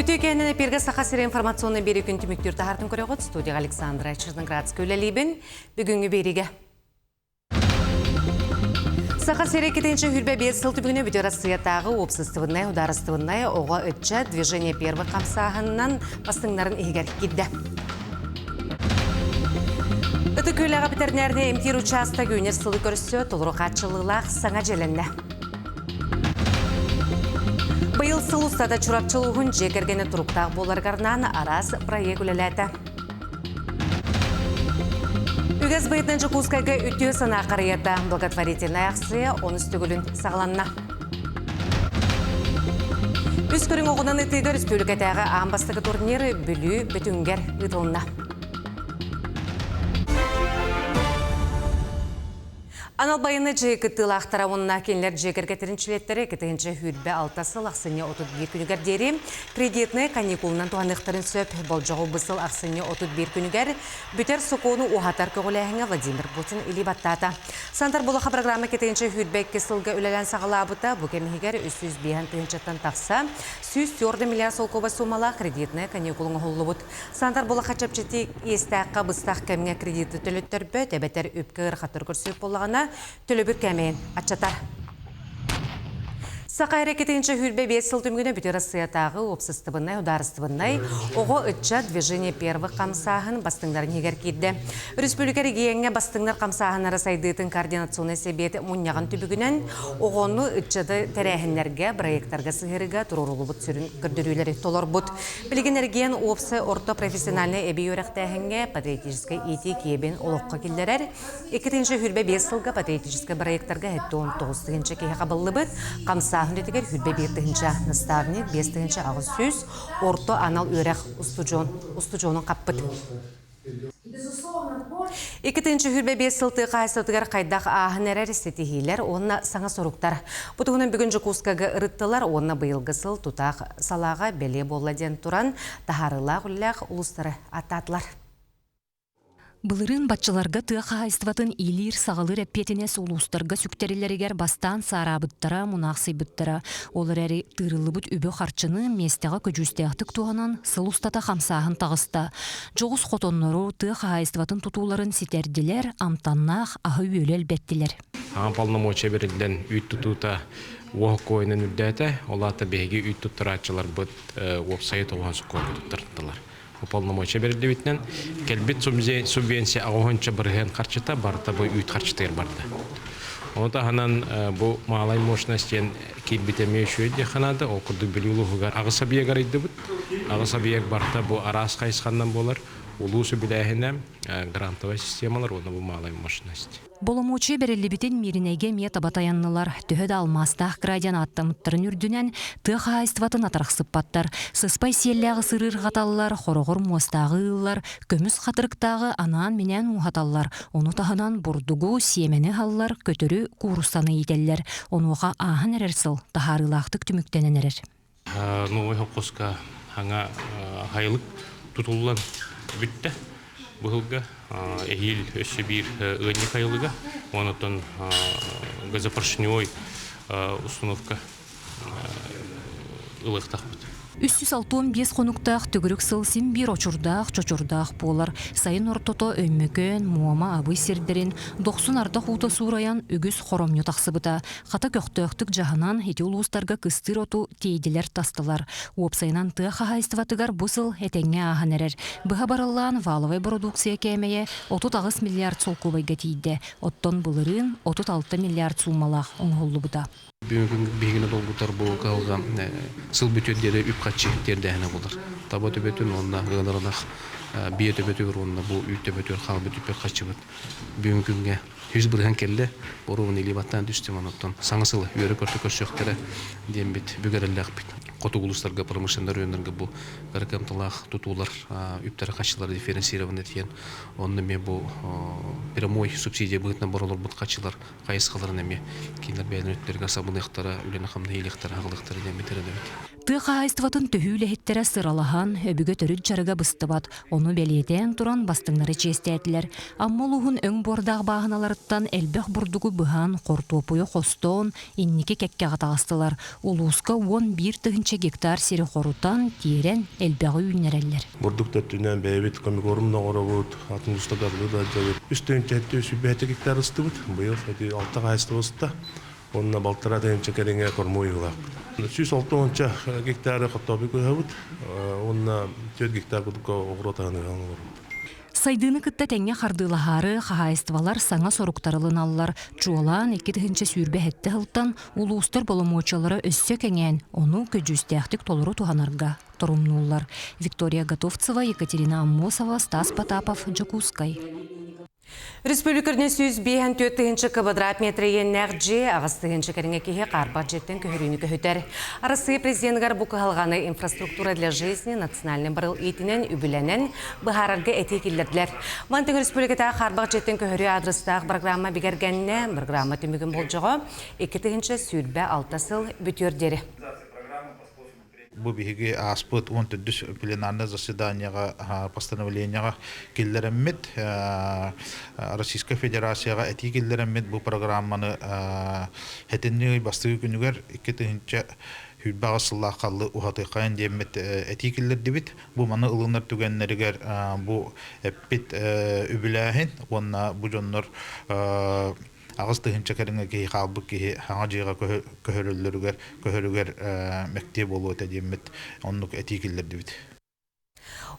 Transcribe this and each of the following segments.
Үтүө киэһэнэн эпииргэ Саха сирэ информационнай биэрии күн түмүктүүр таһаартын көрөҕүт. Студияҕа Александра Черноградская үлэлиибин. Бүгүҥҥү биэриигэ Саха сирэ 225 сыл түбүгүнэ Бүтүн Россиятааҕы уопсастыбаннай судаарыстыбаннай оҕо ыччат движение первых хамсааһынынан бастыҥнарын иһигэр киирдэ. Ытык Күөлэҕэ бэтэринээринэй эмтиир учаастак үүнэр сылы көрсө толору хааччыллыылаах саҥа дьиэлэннэ. Быйыл сыл устата Чурапчы улууһун дьиэ кэргэнэ туруктаах буоларыгар анаан араас проект үлэлээтэ. Үгэс быһыытынан Дьокуускайга үтүө санаа харыйата благотворительнай акция онус төгүлүн саҕаланна. Үс көрүҥ оҕунан ытыыга өрөспүүбүлүкэтээҕи аан бастакы турнир Бүлүү Бөтүҥгэр ыытылынна. Анал байыаннай дьайыы кыттыылаахтара уонна кинилэр дьиэ кэргэттэрин чилиэттэрэ 2026 сыл ахсынньы 31 күнүгэр диэри кредитнэй каникулунан туһаныахтарын сөп. Болдьоҕу бу сыл ахсынньы 31 күнүгэр бүтэр сокуону уһатар көҕүлээһиҥҥэ Владимир Путин илии баттаата. Сантар Булаха программа 2022 сылга үлэлээн саҕалаабыта. Бу кэм иһигэр 305 тыһыынчаттан тахса 104 миллиард солкуобай суумалаах кредитнэй каникул оҥоһуллубут. Сантар Булаха чэпчэтии иэстээххэ быстах кэмҥэ кредиты төлөттөрбөт эбэтэр үпкэ ыарахаттары көрсүөх буоллаҕына, төлөбүр кээмэйин аччатар. Саха эрэ 225 сыл түмүгүнэ Бүтүн Россиятааҕы уопсастыбаннай судаарыстыбаннай оҕо ыччат движение первых хамсааһын бастыҥнарын иһигэр киирдэ. Республика региоҥҥа бастыҥнар хамсааһыннара сайдыытын координационнай сэбиэт мунньаҕын түбүгүнэн оҕону ыччаты тэрээһиннэргэ, проектарга сыһыарыыга туруоруллубут сүрүн көрдөрүүлэри толорбут. Билигин эргиэн уопсай орто профессиональнай эбии үөрэхтээһиҥҥэ патриотическай иитии киэбин олоххо киллэрэр. 2025 сылга патриотическай бырайыактарга 79 тыһыынча киһи хабыллыбыт, хамсааһын үлэтигэр 21 тыһыынча наставник, 5 тыһыынча 800 орто анал үөрэх устудьуонун хаппыт. 2025 сыл тыа хаһаайыстыбатыгар хайдах ааһан эрэр ситиһиилэр уонна саҥа соруктар. Бу туһунан бүгүн Дьокуускайга ырыттылар уонна быйылгы сыл тутаах салааҕа бэлиэ буолла диэн туран, таһаарыылаах үлэлээх улуустары ааттаатылар. Былырыын баччаларга тыа хаһаайыстыбатын иилиир-саҕалыыр эппиэтинэс улуустарга сүктэриллэригэр бастаан саараабыттара, мунаахсыйбыттара. Ол эрээри тыырыллыбыт үбү-харчыны миэстэҕэ көдьүүстээхтик туһанан сыл устата хамсааһын таҕыста. Дьоҕус хотоннору, тыа хаһаайыстыбатын тутууларын ситэрдилэр, амтаннаах аһы-үөлү элбэттилэр. Саҥа полномочия бэриллэн үүт тутуута уоһук куойунан үрдээтэ. Ол аата биһиги үүт туттарааччыларбыт уопсайы тоҕуһан сокуонга туттардылар. Полномочия бэриллибитинэн кэлбит субвенция аҕыһынча бырыһыан харчыта барыта бу үүт харчытыгар барда. Ону таһынан бу малай мощность диэн киирбит эмиэ үчүгэй диэххэ наада. Ол курдук Бүлүү улууһугар аҕыс объект арыйдыбыт. Аҕыс объект барыта бу араас хайысханнан буолар. Улуус үбүлээһинэ, грантовай системалар уонна бу малай мощность. Боломуочуйа бэриллибитин Мииринэйгэ эмиэ таба тайаннылар. Төһө да алмаастаах градиан ааттаммыттарын үрдүнэн, тыа хаһаайыстыбатын атарахсыппаттар. Сыспай сиэллээҕи сырыырҕаталлар, хороҕор муостааҕы ыыллар, көмүс хатырыктааҕы анаан-минээн ууһаталлар. Ону таһынан бурдугу, сиэмэни ыһаллар, көтөрү, кууруссаны иитэллэр. Онуоха ааһан эрэр сыл таһаарыылаахтык түмүктэнэн эрэр. Новый холкуоска саҥа хайылык тутуллан бүттэ. Быһылга эһиил өссө биир ыанньык хайылыга, онтон газопоршневой установка ылыахтаахпыт. 365 хонуктаах төгүрүк сыл син биир очурдаах, чочурдаах буолар. Сайын ортото Өймөкөөн, Муома, Абый сирдэрин дохсун ардах уута суурайан үгүс хоромньу тахсыбыта. Хата көхтөөхтүк дьаһанан, ити улуустарга кыстыыр оту тиэйдилэр-тастылар. Уопсайынан тыа хаһаайыстыбатыгар бу сыл этэҥҥэ ааһан эрэр. Быһа барыллаан валовай бородууксуйа кээмэйэ 38 миллиард солкуобайга тиийдэ, оттон былырыын 36 миллиард суумалаах оҥоһуллубута. Бүгүн биһигини долгутар бу кыһалҕа сыл бүтүөр диэри үп-харчы тиэрдээһинэ буолар. Таба төбөтүн уонна ыанар ынах биэ төбөтүгэр уонна бу үүт төбөтүгэр хаалбыт үп-харчыбыт бүгүн күҥҥэ 100% кэллэ, боруобун илии баттаан түстүм, онуттан саҥа сылы үөрэ-көтө көрсүөхтэрэ диэммит бүк эрэллээхпит. Хотугу улуустарга, промышленнай районнарга бу кыра кыамталаах тутуулар үптэрэ-харчылара дифференцированный диэн, онно эмиэ бу прямой субсидия быһыытынан бара олорбут харчылар хайысхаларын эмиэ кинилэр бэйэлэрин өттүлэригэр сабыныахтара, үлэни-хамнаһы иилиэхтэрэ, аҕалыахтара диэн эрэнэбит. Тыа хаһаайыстыбатын төһүү үлэһиттэрэ сыралаһан, өбүгэ төрүт дьарыга быстыбат. Ону бэлиэтээн туран бастыҥнары чиэстээтилэр. Амма улууһун өҥ буордаах бааһыналарыттан элбэх бурдугу быһан, хортуоппуйу хостоон, инники кэккэҕэ таҕыстылар. Улууска 11 тыһыынча гектар сири хорутан, тиэрэн, элбэҕи үүннэрэллэр. Бурдук төттүнэн бэйэбит комикорум оҥоробут, атын устагарлыы да дьабыт. 3 тыһыынча гектар ыстыбыт. Быйыл алта хаһаайыстыба ыста. Онно 1,5 тыһыынча кэриҥэ кормой ыылаахпыт. 160 гектары хортуоппуй кыһабыт. Уонна 4 гектар курдукка оҕуруот аһын ыһан олоробут. Сайдыыны кытта тэҥҥэ хардыылаһаары хаһаайыстыбалар саҥа соруктар ылыналлар. Чуолаан 2027 сылтан улуустар боломуочуйалара өссө кэҥээн, ону көдьүүстээхтик толору туһанарга торумнууллар. Виктория Готовцева, Екатерина Аммосова, Стас Потапов, Дьокуускай. Республиканы 154 тыһыынча квадрат метр иэннээх дьиэ 8 тыһыынча кэриҥэ киһи хаарбах дьиэттэн көһөрүүнү көһүтэр. Россия президенигэр бу кыһалҕаны инфраструктура для жизни национальный барыл иитинэн үбүлэнэн быһаарарга этии киллэрдилэр. Мантан республиката хаарбах дьиэттэн көһөрүү адрестаах программа бигэргэннэ. Программа түмүгүн болдьоҕо 2026 сыл бүтүөр диэри. Бу биһиги ааспыт 14-үс пленарнай заседанияҕа постановлениеҕа киллэрэммит Российскай Федерацияҕа этии киллэрэммит бу программаны сэтинньи ый бастакы күнүгэр 2028 сыллаах халлы уһатыаххайын диэммит этии киллэрдибит. Бу маны ылынар түгэннэригэр бу эппит үбүлээһин уонна бу дьоннор 8 тыһыынча кэриҥэ киһи хаалбыт киһи саҥа дьиэҕэ көһөрөллөрүгэр көһөрүгэр мэктиэ буолуо этэ диэммит оннук этии киллэрдибит.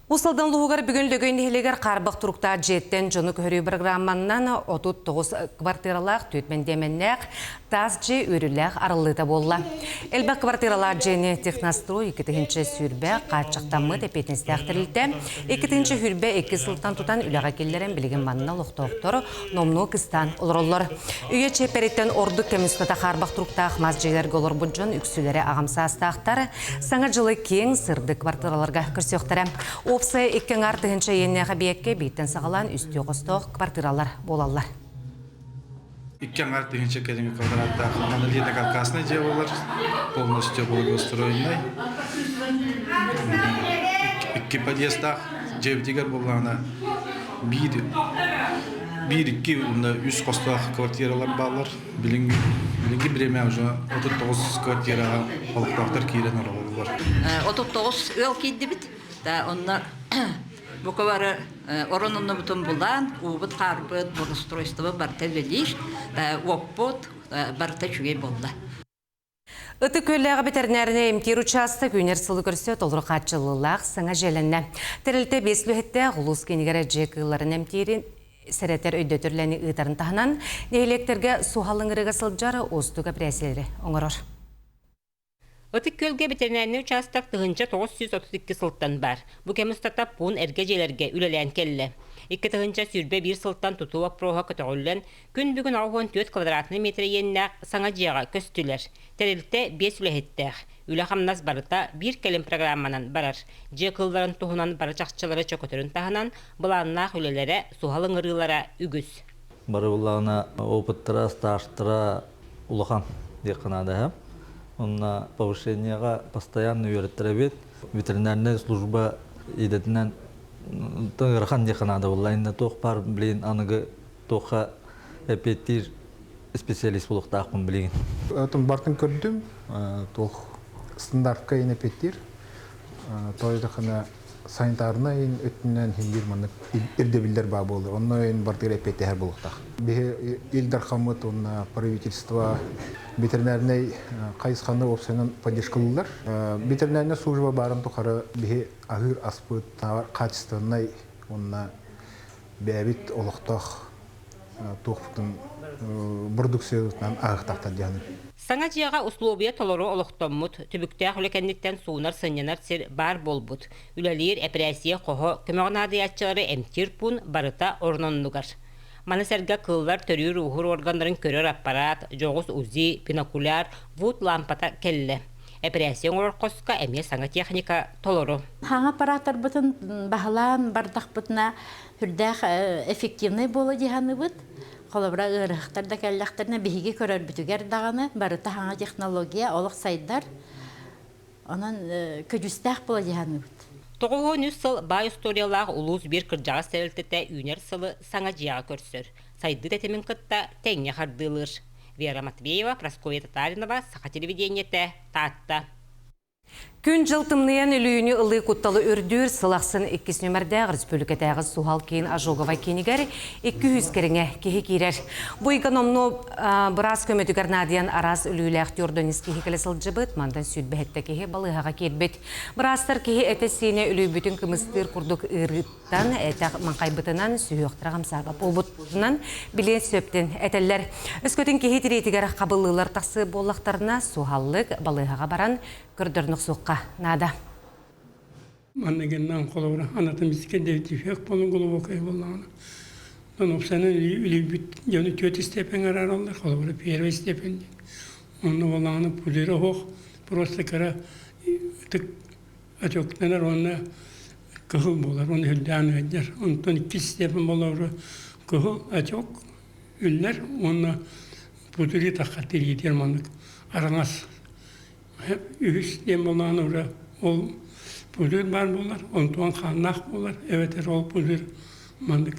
Уус Алдан улууһугар бүгүн Лөгөй нэһилиэгэр хаарбах туруктаах дьиэттэн дьону көһөрүү программаннан 39 квартиралаах түөрт мэндиэмэннээх таас дьиэ үөрүүлээх арыллыыта буолла. Элбэх квартиралаах дьиэни Технострой 2020 хааччахтаммыт эппиэтинэстээх тэрилтэ 2022 сылтан тутан үлэҕэ киллэрэн билигин манна олохтоохтор номнуо кыстаан олороллор. Үйэ чиэппэриттэн ордук кэм устата хаарбах туруктаах мас дьиэлэргэ олорбут дьон үксүлэрэ аҕам саастаахтар Саҥа дьылы киэҥ, сырдык квартираларга көрсүөхтэрэ. Уопсайа 2,5 тыһыынча иэннээх эбийиэккэ бииртэн саҕалаан үстүү хостоох квартиралар буолаллар. 2,5 тыһыынча кэриҥэ квадраттаах монолитно каркасный дьиэ буолар, полностью благоустроенный. Икки подъездаах дьиэбитигэр буоллаҕына биир биир икки уонна үс хостоох квартиралар бааллар. Билиҥҥи билиҥҥи бириэмэ уже 39 квартираҕа олохтоохтор киирэн олороллор. 39 ыал киирдибит. Да, онно бука бары орон оннубутун булан, уубут хаарбыт, благоустройство барыта үлэлиир, уоппут барыта үчүгэй буолла. Ытык Күөллээҕи бэтэринээринэй эмтиир учаастак үүнэр сылы көрсө толору хааччыллыылаах саҥа дьиэлэннэ. Тэрилтэ биэс үлэһиттээх улуус киинигэр дьиэ кыылларын эмтиирин сэрэтэр өйдөтөр үлэни ыытарын таһынан, нэһилиэктэргэ суһал ыҥырыыга сылдьар уустук эпэрээссийэлэри оҥорор. Ытык Күөлгэ бэтэринээринэй учаастак 1932 сылтан баар. Бу кэм устата пуун эргэ дьиэлэргэ үлэлээн кэллэ. 2021 сылтан тутуу боппуруоһа көтөҕүллэн, күн бүгүн 64 квадратнай метр иэннээх саҥа дьиэҕэ көстүлэр. Тэрилтэ биэс үлэһиттээх. Үлэ-хамнас барыта биир кэлим программанан барар. Дьиэ кыылларын туһунан бары чахчылары чөкөтөрүн таһынан, былааннаах үлэлэрэ, суһал ыҥырыылара үгүс. Бары буллаҕына опыттара, стажтара улахан диэххэ наада. Онно повышениеҕа постоянно үөрэттэрэбит. Ветеринарная служба идэтинэн ыарахан диэххэ наада буолла. Инна туох баар билигин аныгы туохха эппиэттиир специалист буолуохтаахпын билигин. Отон бартын көрдүм, туох стандартка ин эппиэттиир. Тоойдохына санитарнай өттүнэн хиндир маннык ирдэбиллэр баа буолар. Онно ин бартыгар эппиэттэһэр буолуохтаах. Биһи Ил Дархаммыт уонна правительство ветеринарнай хайысханы уопсайынан поддержкалыыллар. Ветеринарная служба баарын тухары биһи аһыыр аспыт качественнай уонна бэйэбит олохтоох туохпутун продукциябытынан аһыктаахтар диэн. Саҥа дьиэҕэ услуобуйа толору олохтоммут, түбүктээх үлэ кэнниттэн суунар-сынньанар сир баар буолбут. Үлэлиир эпэрээссийэ хоһо, көмөҕө наадыйааччылары эмтиир пуун барыта орун-оннугар. Маны сэргэ кыыллар төрүүр-ууһуур органнарын көрөр аппараат, дьоҕус УЗИ, бинокуляр, ВУД лаампата кэллэ. Эпэрээссийэ оҥорор хоско эмиэ саҥа техника толору. Хаҥа аппарааттарбытын баһылаан бардахпытына сүрдээх эффективный буола дьаһаныбыт. Холобура ыарыһахтар да кэллэхтэринэ биһиги көрөрбүтүгэр даҕаны барыта саҥа технология олох сайдар. Онон көдьүүстээх буола дьаһаныбыт. 93 сыл баай историялаах улуус биир кырдьаҕас тэрилтэтэ үүнэр сылы саҥа дьиэҕэ көрсөр, сайдыы тэтимин кытта тэҥҥэ хардыылыыр. Вера Матвеева, Прасковья Татаринова, Саха телевидениетэ, Таатта. Күн-дьыл тымныйан өлүүнү ылыы кутталы үрдүүр сыл ахсын иккис нүмердээх республикатааҕы суһал киин Ожоговай киинигэр 200 кэриҥэ киһи киирэр. Бу ыйга номнуо быраас көмөтүгэр наадыйан араас өлүүлээх тюрдонис киһи кэлэ сылдьыбыт, мантан сүүрбэһэттэ киһи балыыһаҕа киирбит. Быраастар киһи этэ-сиинэ үлүйбүтүн кымыстыыр курдук ыарыыттан этэх маҥхайбытынан сүһүөхтэрэ хамсаабат буолбутунан билиэн сөптөн этэллэр. Өскөтүн киһи тириитигэр хабыллыылар тахсыы буоллахтарына, суһаллык балыыһаҕа баран көрдөрүнүк суохха наада. Манныгынан холобура анатомическай дефект буолан глубокай буоллаҕына, уопсайынан үлүйбүт дьону түөрт степень араараллар, холобура первый степень диэн. Онно буоллаҕына пузырь оһох просто кыра ытык отектанар уонна кыһыл буолар, уонна үрдээн ыалдьар. Онтон иккис степень буоллаҕына кыһыл отек үллэр уонна пузыри тахха тириитигэр маннык араҥас үһүс диэн буоллаҕына уже ол пузырь баар буолар, онтуон хааннаах буолар, эбэтэр ол пузырь маннык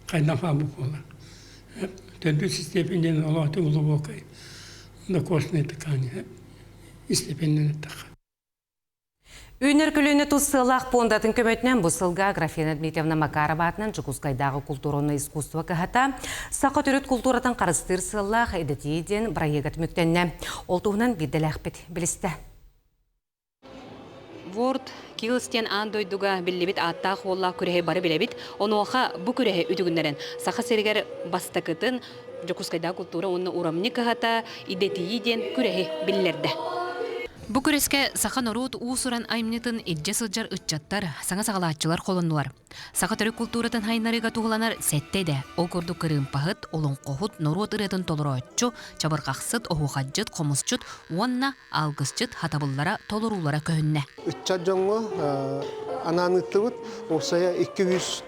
хайдан хаалбыт буолар. Төрдүс степень диэн олооту глубокой докосной ткани степеннэн эттэххэ. Үүнэр көлүөнэ тус сыалаах пуондатын көмөтүнэн бу сылга Аграфена Дмитриевна Макарова аатынан Дьокуускайдааҕы култуурунай искусство кыһата саха төрүт култууратын харыстыыр сыаллаах идэтийии диэн бырайыага түмүктэннэ. Ол туһунан биирдэлээхпит билистэ. Word Kills диэн аан дойдуга биллибит ааттаах уоллаах күрэһи бары билэбит. Онуоха бу күрэһи үтүгүннэрэн Саха сиригэр бастакытын Дьокуускайдааҕы култуура уонна урамньы кыһата идэтийии диэн күрэһи биллэрдэ. Бу күрэскэ саха норуот уус-уран айымньытын илдьэ сылдьар ыччаттар, саҥа саҕалааччылар холоннулар. Саха төрүт култууратын хайыннарыыга туһуланар сэттэ идэ, ол курдук кырыымпаһыт, олоҥхоһут, норуот ырыатын толорооччу, чабырҕахсыт, оһуохайдьыт, хомусчут уонна алгысчыт хатабыллара толоруулара көһүннэ. Ыччат дьоҥҥо анаан ыыттыбыт. Уопсайа 210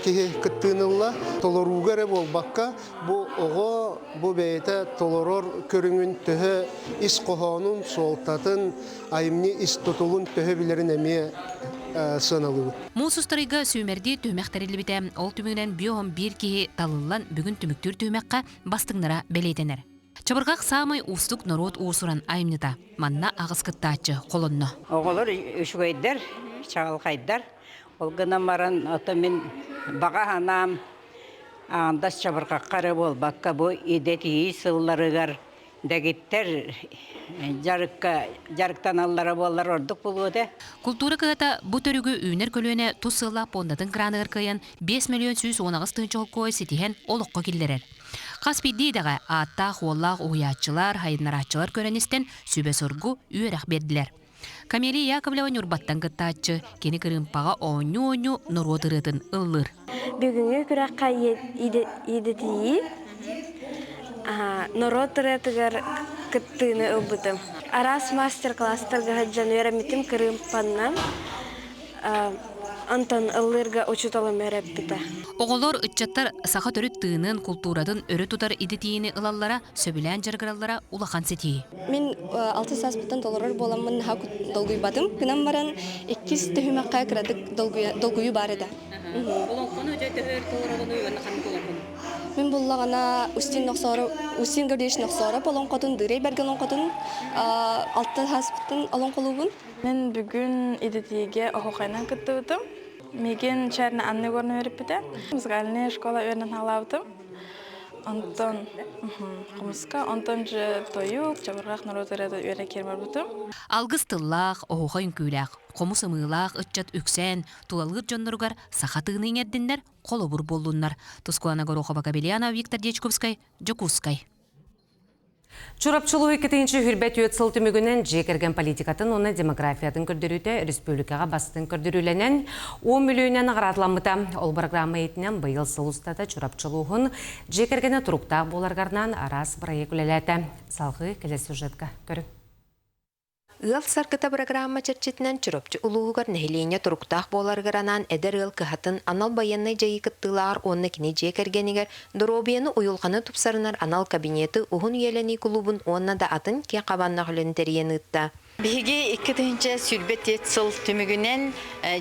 киһи кыттыыны ылла. Толорууга эрэ буолбакка, бу оҕо бу бэйэтэ толорор көрүҥүн төһө ис хоһоонун, суолтатын, айымньы ис тутулун төһө билэрин эмиэ сыаналыыбыт. Муус устарыйга сүүмэрдии түһүмэх тэриллибитэ. Ол түмүгүнэн биир киһи талыллан бүгүн түмүктүүр түһүмэххэ бастыҥнара бэлиэтэнэр. Чабырҕах саамай уустук норуот уус-уран айымньыта. Манна аҕыс кыттааччы холонно. Оҕолор үчүгэйдэр, чаҕылхайдар. Ол гынан баран, ото мин баҕа санаам аандас чабырҕахха эрэ буолбакка, бу идэтийии сылларыгар дэгиттэр дьарыкка дьарыктаналлара буоллар ордук буолуо этэ. Култуура кыһата бу төрүгү үүнэр көлүөнэ тус сыаллаах пуондатын краныгар кыайан 5 миллион 118 тыһыынча холкуой ситиһэн олоххо киллэрэр. Хас биирдии идэҕэ ааттаах-уоллаах уһуйааччылар, хайыннарааччылар көрөн-истэн сүбэ-соргу үөрэх биэрдилэр. Камелия Яковлева Ньурбаттан кыттааччы, кини кырыымпаҕа оонньуу-оонньуу норуот ырыатын ыллыыр. Бүгүҥҥү күрэххэ идэтийии норуот ырыатыгар кыттыыны ылбытым. Араас мастер-класстарга сылдьан үөрэммитим кырыымпаннан Онтон ыллыырга учууталым үөрэппитэ. Оҕолор, ыччаттар саха төрүт тыынын, култууратын өрө тутар идэтийиини ылаллара, сөбүлээн дьарыгыраллара улахан ситиһии. Мин алтыс сааспыттан толорор буоламмын наһаа долгуйбатым. Гынан баран иккис түһүмэххэ кыратык долгуйуу баар этэ. Олоҥхону дьэ төһө өр толороҕунуй уонна ханнык олоҥхону? Мин буллаҕына Устин Нохсоро, Устин Гаврильевич Нохсоороп олоҥхотун, Дыырай Бэргэн олоҥхотун алта сааспыттан олоҥхолуубун. Мин бүгүн идэтийиигэ оһуохайынан кыттыбытым. Миигин Черна Анна Егоровна үөрэппитэ. Музыкальная школа үөрэнэн хаалаабытым. Онтон хомуска, онтон же тойук, чабырҕах норуот ырыата үөрэ киэр барбытым. Алгыс тыллаах, оһуохай үҥкүүлээх, хомус ымыылаах ыччат үксээн, тулалыыр дьонноругар саха тыыны иҥэрдиннэр, холобур буоллуннар. Тускулана Горохова-Кабельянова, Виктор Дьячковскай, Дьокуускай. Чурапчылуу иккитинчи үрбэт үөт сыл түмүгүнэн дьиэ кэргэн политикатын уонна демографиятын көрдөрүүтэ республикаҕа бастыҥ көрдөрүүлэнэн 10 мөлүйүөнүнэн наҕараадламмыта. Ол программа иитинэн быйыл сыл устата Чурапчылууһун дьиэ кэргэнэ туруктаах буоларгарынан араас бырайыак үлэлээтэ. Салҕыы кэлэр сюжетка көрүҥ. Ыал саргыта бырагыраамма чэрчитинэн Чурапчы улууһугар нэһилиэнньэ туруктаах буоларыгар анаан эдэр ыал кыһатын анал байыаннай дьайыы кыттыылааҕар уонна кини дьиэ кэргэнигэр доруобуйаны уйулҕаны тупсарынар анал кабинеты, уһун үйэлэнии кулуубун уонна да атын киэҥ хабааннаах үлэни тэрийэн ыытта. Биһиги 2024 сыл түмүгүнэн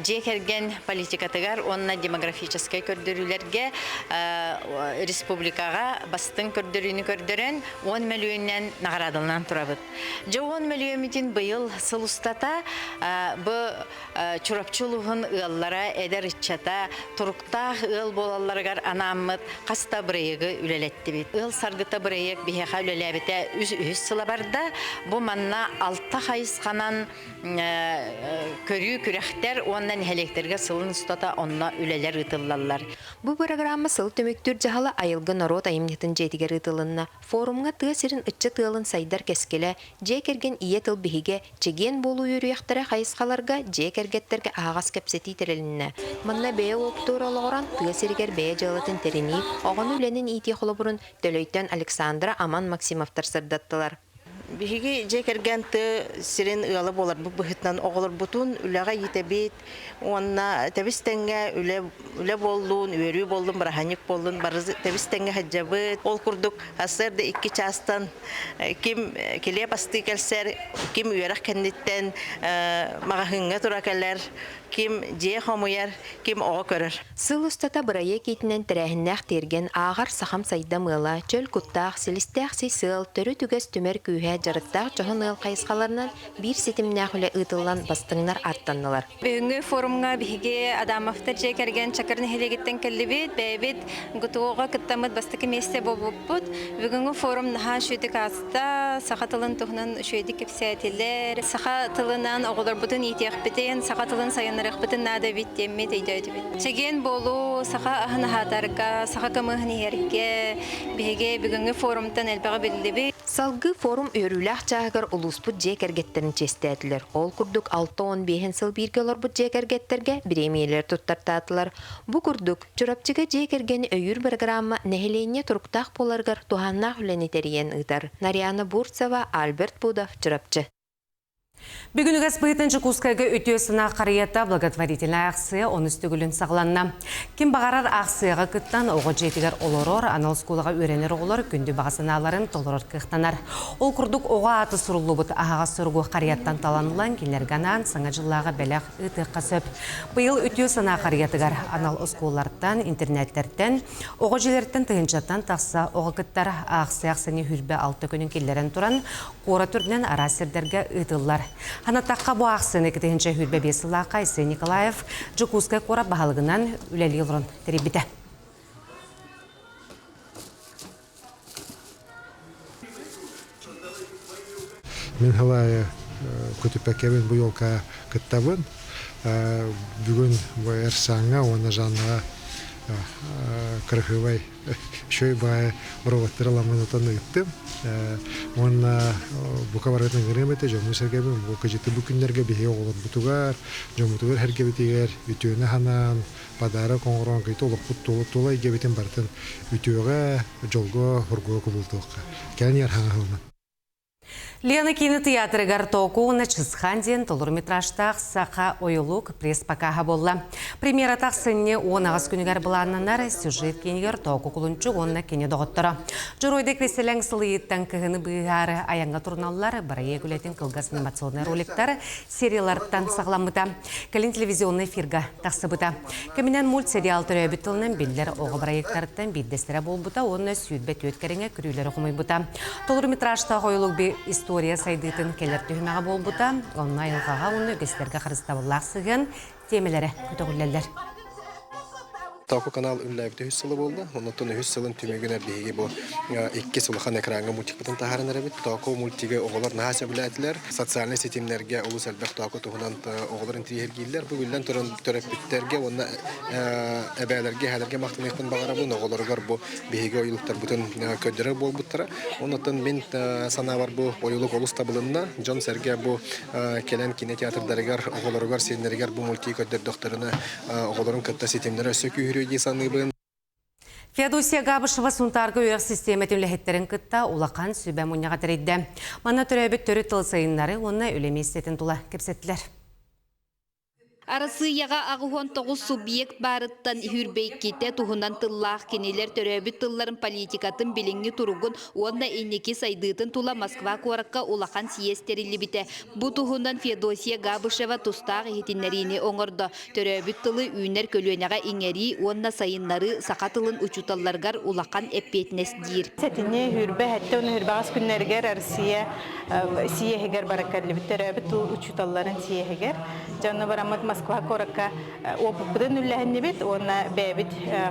дьиэ кэргэн политикатыгар уонна демографическай көрдөрүүлэргэ республикаҕа бастыҥ көрдөрүүнү көрдөрөн 10 мөлүйүөнүнэн наҕараадаланан турабыт. Дьэ 10 мөлүйүөммүтүн быйыл сыл устата бу Чурапчы улууһун ыаллара, эдэр ыччата туруктаах ыал буолалларыгар анааммыт хас да бырайыагы үлэлэттибит. Ыал саргыта бырайыак биһиэхэ үлэлээбитэ үс үһүс сыла барда. Бу манна алта хайысханан көрүү күрэхтэр уонна нэһилиэктэргэ сылын устата онно үлэлэр ыытыллаллар. Бу бырагыраамма сыл түмүктүүр дьаһала Айылгы норуот айымньытын дьиэтигэр ыытылынна. Форумҥа тыа сирин ыччат ыалын сайдар кэскилэ, дьиэ кэргэн ийэ тыл биһигэ, Чэгиэн буолуу үөрүйэхтэрэ хайысхаларга дьиэ кэргэттэргэ аһаҕас кэпсэтии тэрилиннэ. Манна бэйэ уопутугар олоҕуран, тыа сиригэр бэйэ дьыалатын тэринии, оҕону үлэнэн иитии холобурун Төлөйтөн Александра Аман Максимовтар сырдаттылар. Биһиги дьиэ кэргэн тыа сирин ыала буоларбыт быһыытынан оҕолорбутун үлэҕэ иитэбит уонна тэбис-тэҥҥэ үлэ, үлэ буоллун, үөрүү буоллун, бырааһынньык буоллун бары тэбис-тэҥҥэ сылдьабыт. Ол курдук сарсыарда икки чаастан ким килиэп астыы кэлсэр, ким үөрэх кэнниттэн маҕаһыыҥҥа тура кэлэр, ким дьиэ хомуйар, ким оҕо көрөр. Сыл устата бырайыак иитинэн тэрээһиннээх тиэргэн, ааҕар сахам сайдам ыала, чөл куттаах, силистээх сис ыал, төрүт үгэс түмэр күүһэ, дьарыктаах дьоһун ыал хайысхаларынан биир ситимнээх үлэ ыытыллан бастыҥнар ааттаннылар. Бүгүҥҥү форумҥа биһиги Адамовтар дьиэ кэргэн Чакыр нэһилиэгиттэн кэллибит. Бэйэбит ГТО-ҕа кыттаммыт бастакы миэстэ буолбуппут. Бүгүҥҥү форум наһаа үчүгэйдик ааста. Саха тылын туһунан үчүгэйдик кэпсээтилэр. Саха тылынан оҕолорбутун иитиэхпитин, саха тылын сайыннарыахпытын наада эбит диэммит өйдөөтүбүт. Чэгиэн буолуу, саха аһын аһаатарга, саха кымыһын иһэргэ биһиги бүгүҥҥү форумтан элбэҕи биллибит. Салгыы форум үөрүүлээх чааһыгар улууспут дьиэ кэргэттэрин чиэстээтилэр. Ол курдук 65 сыл бииргэ олорбут дьиэ кэргэттэргэ бириэмийэлэр туттартаатылар. Бу курдук, Чурапчыга дьиэ кэргэни өйүүр бырагыраамма нэһилиэнньэ туруктаах буоларыгар туһааннаах үлэни тэрийэн ыытар. Нарьяна Бурцева, Альберт Пудов, Чурапчы. Бүгүн үгэс быһыытын Дьокуускайга үтүө санаа харыйата благотворительнай аахсыйа онус төгүлүн саҕаланна. Ким баҕарар аахсыйаҕа кыттан оҕо дьиэтигэр олорор, анал оскуолаҕа үөрэнэр оҕолор күндү баҕа санааларын толорор кыахтанар. Ол курдук оҕо аата суруллубут аһаҕас суругу харыйаттан талан ылан кинилэргэ анаан Саҥа дьыллааҕы бэлэх ыытыахха сөп. Быйыл үтүө санаа харыйатыгар анал оскуолалартан, интернеттэртэн, оҕо дьиэлэриттэн тыһыынчаттан тахса оҕо кыттар аахсыйа ахсынньы 26 күнүн киллэрэн туран Куорат үрдүнэн араас сирдэргэ ыытыллар. Санатахха, бу аахсыйаны 2025 сыллаахха Айсен Николаев Дьокуускай куорат баһылыгынан үлэлии олорон тэрийбитэ. Мин халайы көтүппэккэбин бу елка кыттабын. Бүгүн бу Эрсааҥҥа уонна Жаннаҕа кырыһыыбай Үчүгэй баайы роботтары ыламмын отон ыыттым. Уонна бука барытын ыҥырыам этэ, дьоммун-сэргэбин бу кыдьыты бу күннэргэ биһиги оҕолорбутугар, дьоммутугар-сэргэбитигэр үтүөнү санаан, подарок оҥорон, кыйта олохпут туола туола эйгэбитин барытын үтүөҕэ, дьолго, хоргуга кубулутуохха. Кэлэн иһэр хаҥа сылынан. Лена киинэ тыйаатырыгар Току уонна Чысхан диэн толору метражтаах саха ойулук пресс-покаһа буолла. Премьерата ахсынньы 18 күнүгэр былааннанар сюжет киинигэр Току Кулунчук уонна кини доҕотторо. Дьоруойда кириэсэлэҥ сылыйыттан кыһыны быыһаары айаҥҥа туруналлар бырайыак үлэтин кылгас анимационнай роликтар сериялартан саҕаламмыта. Кэлин телевизионнай эфирга тахсыбыта. Кэминэн мультсериал төрөөбүт тылынан биллэр оҕо бырайыактарыттан биирдэстэрэ буолбута уонна 24 кэриҥэ күрүүлэри хомуйбута. Толору метражтаах ойулук история сайдыытын кэлэр түһүмэҕэ буолбута. Онно айылҕаҕа уонна үгэстэргэ харыстабыллаах сыһыан тиэмэлэрэ көтөҕүллэллэр. Току канал үлэлээбитэ үһүс сыла буолла. Оннуттан үһүс сылын түмүгүнэ биһиги бу иккис улахан экраҥҥа мультикпытын таһааран эрэбит. Току мультигы оҕолор наһаа сөбүлээтилэр. Социальнай ситимнэргэ олус элбэх току туһунан оҕолор интириэһиргииллэр. Бу биллэн туран төрөппүттэргэ уонна эбээлэргэ, эһээлэргэ махтаныахпын баҕарабын. Оҕолоругар бу биһиги ойулуктарбытын көрдөрөр буолбуттара. Оннуттан мин санаабар бу ойулук олус табылынна. Дьон-сэргэ бу кэлэн киинэ театрдарыгар, оҕолоругар, сиэннэригэр бу мультигы көрдөрдөхтөрүнэ оҕолорун кытта ситимнэрэ өссө күүһүрүө дии саныыбын. Феодосия Габышева Сунтаарга үөрэх систиэмэтин үлэһиттэрин кытта улахан сүбэ мунньаҕа тэрийдэ. Манна төрөөбүт төрүт тыл сайыннары уонна үлэ миэстэтин тула кэпсэттилэр. Арассыыйаҕа 89 субъект баарыттан үһүрбэйкитэ туһунан тыллаах кинилэр төрөөбүт тылларын политикатын билиҥҥи туругун уонна инники сайдыытын тула Москва куоракка улахан съезд тэриллибитэ. Бу туһунан Феодосия Габышева тустаах иһитиннэриини оҥордо. Төрөөбүт тылы үүнэр көлүөнэҕэ иҥэрии уонна сайыннарыы саха тылын учууталларыгар улахан эппиэтинэс диир. Сэтинньи сүүрбэ сэттэ уонна сүүрбэҕэс күннэригэр Россия съеһигэр бара кэллибит. Төрөөбүт тыл учууталларын съеһигэр. Дьэ онно бараммыт Москва куоракка опыппытын үллэһиннибит уонна бэйэбит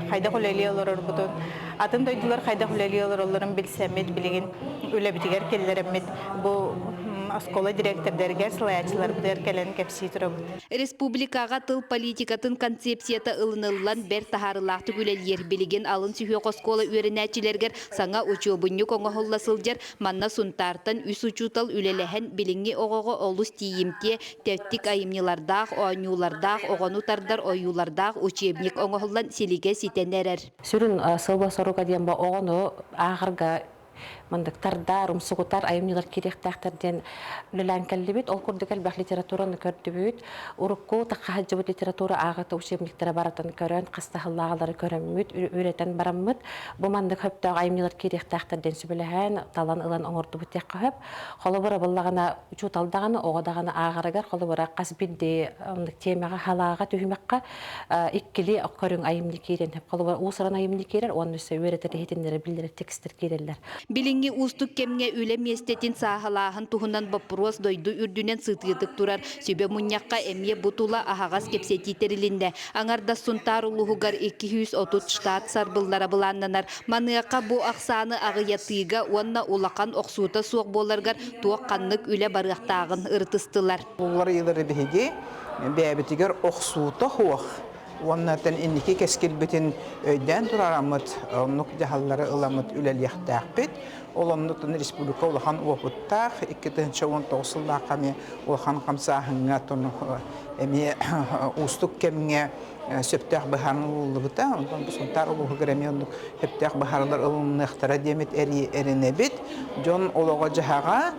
хайдах үлэлии олорорбутун, атын дойдулар хайдах үлэлии олороллорун билсэммит, билигин үлэбитигэр киллэрэммит бу оскуола директордарыгар, салайааччыларбытыгар кэлэн кэпсии турабыт. Республикаҕа тыл политикатын концепцията ылыныллан бэрт таһаарыылаахтык үлэлиир. Билигин алын сүһүөх оскуола үөрэнээччилэригэр саҥа учуобунньук оҥоһулла сылдьар. Манна Сунтаартан үс учуутал үлэлэһэн билиҥҥи оҕоҕо олус тиийимтиэ, тэттик айымньылардаах, оонньуулардаах, оҕону тардар ойуулардаах учебник оҥоһуллан силигэ ситэн эрэр. Сүрүн сыала-соруга диэн бу оҕону ааҕарга мандык тардар, умсугутар айымньылар киириэхтээхтэр диэн үлэлээн кэллибит. Ол курдук элбэх литератураны көрдүбүт. Урукку таххаһадьыбыт литература ааҕыта учебниктара барытын көрөн, хастаһыллааҕылары көрөммүт, үөрэтэн бараммыт. Бу маннык хөптөөх айымньылар киириэхтээхтэр диэн сүбэлэһэн, талан ылан оҥордубут диэххэ сөп. Холобура буллаҕына учуутал даҕаны, оҕо даҕаны ааҕарыгар холобура хас биирдии тиэмэҕэ халааҕа түһүмэххэ иккилии көрүҥ айымньы киирэн холобура уус-уран айымньы киирэр уонна өссө үөрэтэр иһитиннэрэр биллэрэр текстэр киирэллэр. Билиҥҥи уустук кэмҥэ үлэ миэстэтин сааһылааһын туһунан боппуруос дойду үрдүнэн сытыытык турар. Сүбэ мунньахха эмиэ бу тула аһаҕас кэпсэтии тэрилиннэ. Аҥардас Сунтаар улууһугар 230 штат сарбыллара былааннанар. Маныаха бу ахсааны аҕыйатыыга уонна улахан охсуута суох буоларыгар туох-ханнык үлэ барыахтааҕын ырытыстылар. Уларыйыылары биһиги бэйэбитигэр охсуута суох уонна инники кэскилбитин өйдөөн турараммыт, оннук дьаһаллары ыламмыт үлэлиэхтээхпит. Ол оннуттан республика улахан уопуттаах, 2019 сыллаахха эмиэ улахан хамсааһыҥҥа эмиэ уустук кэмҥэ сөптөөх быһаарыы ылыллыбыта. Онтон бу Сунтаар улууһугар эмиэ оннук сөптөөх быһаарыылар ылыныахтара диэмит эрэнэбит. Дьон олоҕо-дьаһаҕа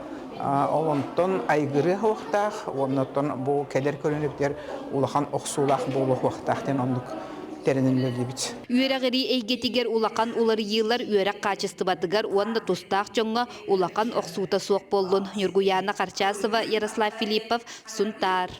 ол онтон айгырыа суохтаах уонна оттон бу кэлэр көлүөнэбитигэр улахан охсуулаах буолуохтаах диэн оннук тэринэн үлэлиибит. Үөрэҕирии эйгэтигэр улахан уларыйыылар үөрэх хаачыстыбатыгар уонна тустаах дьоҥҥо улахан охсуута суох буоллун. Ньургуйаана Харчасова, Ярослав Филиппов, Сунтаар.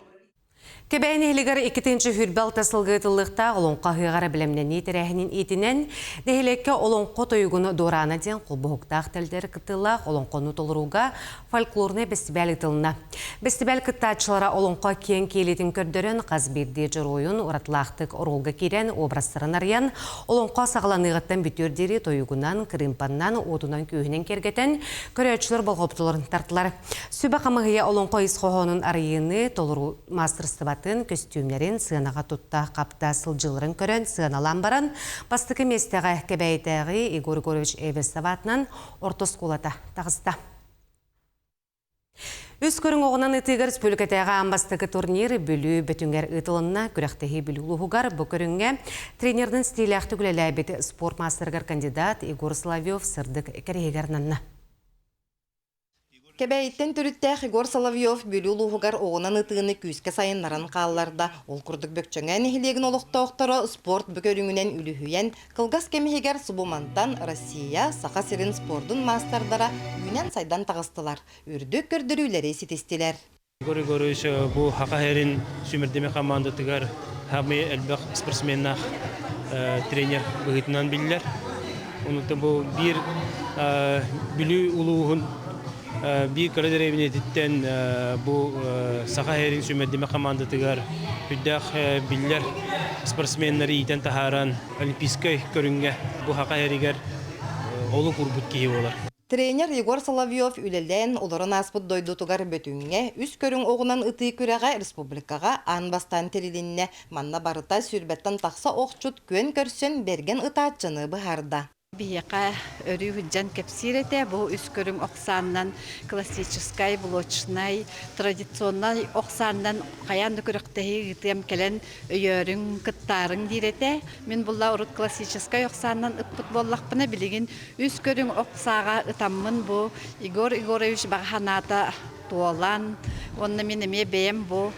Кэбээйи нэһилиэгэр 226 сылга ыытыллыахтаах Олоҥхо ыһыаҕар бэлэмнэнии тэрээһинин иитинэн, нэһилиэккэ Олоҥхо тойугун дуораана диэн холбоһуктаах тэрилтэлэр кыттыылаах олоҥхону толорууга фольклорнай бэстибээл ыытылынна. Бэстибээл кыттааччылара олоҥхо киэҥ киэлитин көрдөрөн, хас биирдии дьоруойун уратылаахтык оруолга киирэн, образтарын арыйан, олоҥхо саҕаланыаҕыттан бүтүөр диэри тойугунан, кырыымпаннан, уотунан-күөһүнэн киэргэтэн, көрөөччүлэр болҕомтолорун тартылар. Сүбэ хамыыһыйа олоҥхо ис хоһоонун арыйыыны толору маастарыстыбатын, көстүүмнэрин сыанаҕа тутта-хапта сылдьыыларын көрөн сыаналаан баран, бастакы миэстэҕэ Кэбээйитээҕи Егор Егорович Эверстов аатынан орто оскуолата таҕыста. Үс көрүҥ оҕунан ытыыга республикатааҕы аан бастакы турнир Бүлүү Бөтүҥэр ыытылынна. Күрэхтэһии Бүлүү улууһугар бу көрүҥҥэ тренердин стилээхтик үлэлээбит спорт маастарыгар кандидат Егор Соловьев сырдык кэриһигэр ананна. Кэбээйиттэн төрүттээх Егор Соловьев Бүлүү улууһугар оҕунан ытыыны күүскэ сайыннаран хаалларда. Ол курдук Бөкчөҥөө нэһилиэгин олохтоохторо спорт бу көрүҥүнэн үлүһүйэн, кылгас кэм иһигэр субумантан Россия, Саха сирин спордун маастардара үүнэн-сайдан таҕыстылар, үрдүк көрдөрүүлэри ситистилэр. Егор Егорович бу Саха сирин сүүмэрдэмэ хамаандатыгар саамай элбэх спортсменнаах тренер быһыытынан биллэр. Онуттан бу биир Бүлүү улууһун биир кыра дэриэбинэтиттэн бу Саха сирин сүүмэрдэмэ хамаандатыгар үрдээх биллэр спортсменнары иитэн таһааран олимпийскай көрүҥҥэ бу Саха сиригэр олук уурбут киһи буолар. Тренер Егор Соловьев үлэлээн олорон ааспыт дойдутугар Бөтүҥҥэ үс көрүҥ оҕунан ытыы күрэҕэ республикаҕа аан бастаан тэрилиннэ. Манна барыта сүүрбэттэн тахса охчут күөн көрсөн бэргэн ытааччыны быһаарда. Биһиэхэ өрүү сылдьан кэпсиир этэ. Бу үс көрүҥ ох сааннан классическай, блочнай, традиционнай ох сааннан хайаан да күрэхтэһии ыытыам кэлэн өйөөрүҥ, кыттаарыҥ диир этэ. Мин булла урут классическай ох сааннан ыппыт буоллахпына, билигин Үс көрүҥ ох сааҕа ытаммын бу Егор Егорович баҕа санаата туолан уонна мин эмиэ бэйэм бу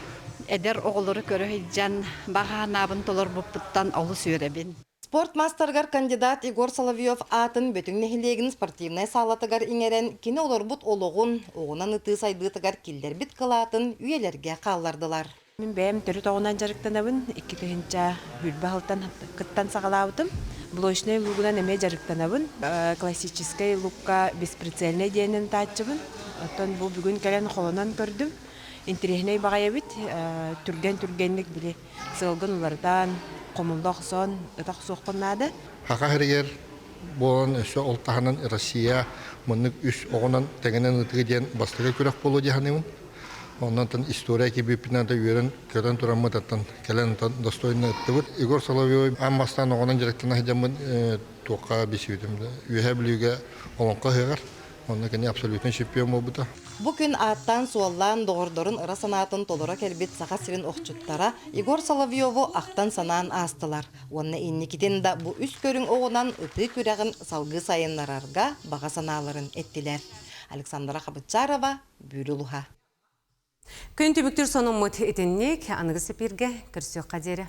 Эдэр оҕолору көрө сылдьан баҕа санаабын толорбуппуттан олус үөрэбин. Спорт маастарыгар кандидат Егор Соловьев аатын Бөтүҥ нэһилиэгин спортивнай саалатыгар иҥэрэн, кини олорбут олоҕун, оҕунан ытыы сайдыытыгар киллэрбит кылаатын үйэлэргэ хааллардылар. Мин бэйэм төрүт оҕунан дьарыктанабын. 2000 сүүрбэ сылтан кыттан саҕалаабытым. Блочнай лугунан эмиэ дьарыктанабын. Классическай лукка бесприцельнай диэнин тааччыбын. Оттон бу бүгүн кэлэн холонон көрдүм. Интэриэһинэй баҕайы эбит. Түргэн-түргэнник били сыалгын уларытан, хомулла охсон, ыта охсуоххун наада. Хаха сиригэр буолан өссө ол таһынан Россия маннык үс оҕунан тэҥинэн ытыы диэн бастакы күрэх буолуо дии саныыбын. Онон история киирбиппинэн да үөрэн көрөн тураммыт оттон кэлэн онтон достойно ыттыбыт. Егор Соловьев аан бастаан оҕонон дьарыктана сылдьаммын туохха билсибитим да Үөһээ Бүлүүгэ олоҥхо ыһыаҕар онно кини абсолютно чемпион буолбута. Бу күн ааттаан-суоллаан доҕордорун ыра санаатын толоро кэлбит Саха сирин охчуттара Егор Соловьеву ахтан-санаан аастылар уонна инникитин да бу үс көрүҥ оҕунан ытыы күрэҕин салгыы сайыннарарга баҕа санааларын эттилэр. Александра Хабытчарова, Бүлүү улуһа. Күн түмүктүүр сонуммут итинник аныгы сипииргэ көрсүөххэ диэри.